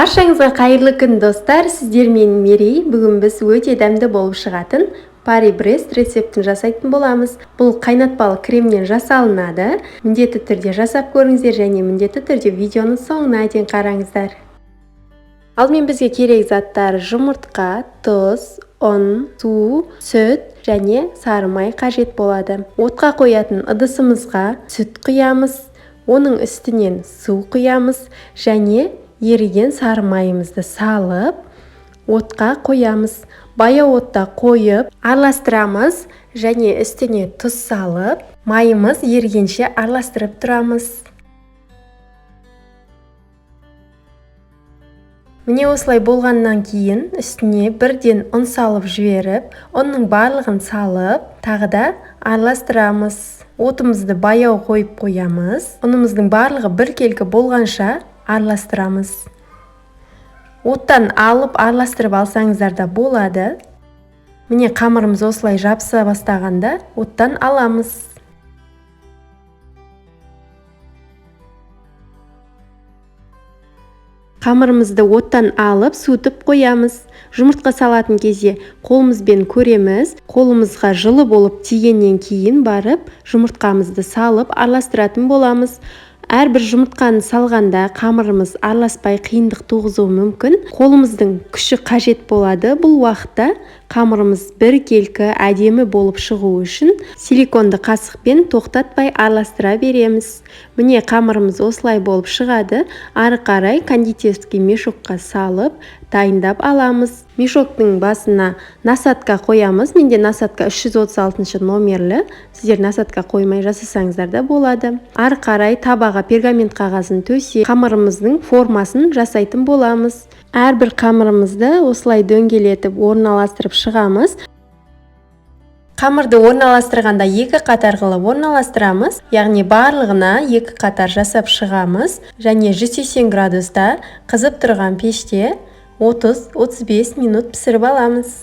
Баршаңызға қайырлы күн, достар! Сіздермен Мерей. Бүгін біз өте дәмді болып шығатын Пари-Брест рецептін жасайтын боламыз. Бұл қайнатпалы кремнен жасалынады. Міндетті түрде жасап көріңіздер және міндетті түрде видеоның соңына дейін қараңыздар. Алдымен бізге керек заттар: жұмыртқа, тұз, ұн, су, сүт және сары май қажет болады. Отқа қоятын ыдысымызға сүт құямыз, оның үстінен су құямыз және еріген сары майымызды салып, отқа қоямыз. Баяу отта қойып, араластырамыз және үстіне тұз салып, майымыз ерігенше араластырып тұрамыз. Міне, осылай болғаннан кейін үстіне бірден ұн салып жіберіп, ұнның барлығын салып, тағы да араластырамыз. Отымызды баяу қойып қоямыз. Ұнымыздың барлығы біркелкі болғанша араластырамыз. Оттан алып араластырып алсаңыздар да болады. Міне, қамырымыз осылай жабыса бастағанда оттан аламыз. Қамырымызды оттан алып, суытып қоямыз. Жұмыртқа салатын кезде қолымызбен көреміз. Қолымызға жылы болып тигеннен кейін барып жұмыртқамызды салып араластыратын боламыз. Әрбір жұмыртқаны салғанда қамырымыз араласпай қиындық туғызуы мүмкін. Қолымыздың күші қажет болады. Бұл уақытта қамырымыз біркелкі әдемі болып шығу үшін силиконды қасықпен тоқтатпай араластыра береміз. Міне, қамырымыз осылай болып шығады. Ары қарай кондитерский мешокқа салып дайындап аламыз. Мешоктың басына насадка қоямыз. Менде насадка 336 номерлі. Сіздер насадка қоймай жасасаңыздар да болады. Ары қарай табаға пергамент қағазын төсеп, қамырымыздың формасын жасайтын боламыз. Әрбір қамырымызды осылай дөңгелетіп орналастырып шығамыз. Қамырды орналастырғанда екі қатар қылып орналастырамыз, яғни барлығына екі қатар жасап шығамыз және 180 градуста қызып тұрған пеште 30-35 минут пісіріп аламыз.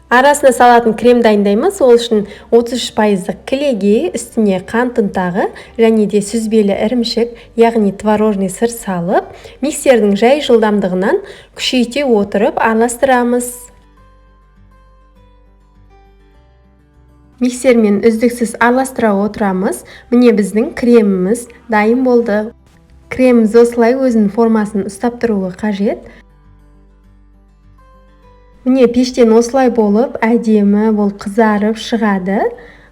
Арасына салатын крем дайындаймыз. Ол үшін 33%-дық кілегей, үстіне қант ұнтағы және де сүзбелі ірімшік, яғни творожный сыр салып, миксердің жай жылдамдығынан күшейте отырып араластырамыз. Миксермен үздіксіз араластыра отырамыз. Міне, біздің креміміз дайын болды. Креміміз осылай өзінің формасын ұстап тұруы қажет. Міне, пештен осылай болып, әдемі болып қызарып шығады.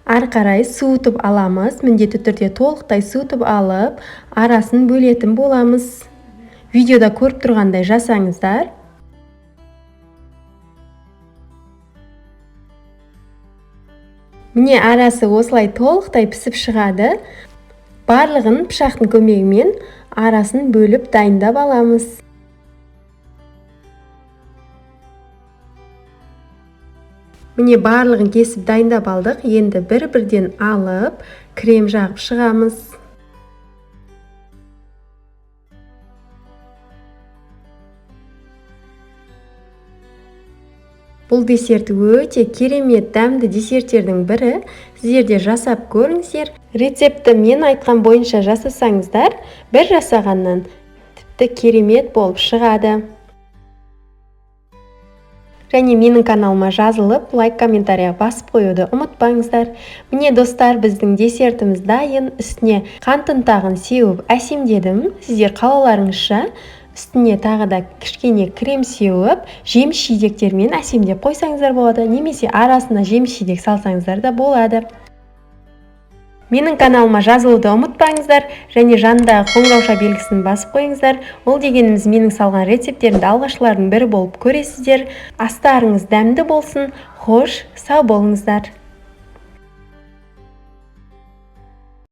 Ары қарай суытып аламыз. Міндетті түрде толықтай суытып алып, арасын бөлетін боламыз. Видеода көріп тұрғандай жасаңыздар. Міне, арасы осылай толықтай пісіп шығады. Барлығын пышақтың көмегімен арасын бөліп дайындап аламыз. Міне, барлығын кесіп дайындап алдық. Енді бір-бірден алып, крем жағып шығамыз. Бұл десерт өте керемет дәмді десерттердің бірі. Сіздер де жасап көріңіздер. Рецептті мен айтқан бойынша жасасаңыздар, бір жасағаннан тіпті керемет болып шығады. Және менің каналыма жазылып, лайк, комментария басып қоюды ұмытпаңыздар. Міне, достар, біздің десертіміз дайын. Үстіне қант ұнтағын сеуіп әсемдедім. Сіздер қалауларыңызша үстіне тағы да кішкене крем сеуіп, жеміс жидектермен әсемдеп қойсаңыздар болады, немесе арасына жеміс жидек салсаңыздар да болады. Менің каналыма жазылуды ұмытпаңыздар және жанындағы қоңырауша белгісін басып қойыңыздар. Ол дегеніміз, менің салған рецепттерімді алғашқылардың бірі болып көресіздер. Астарыңыз дәмді болсын. Хош, сау болыңыздар.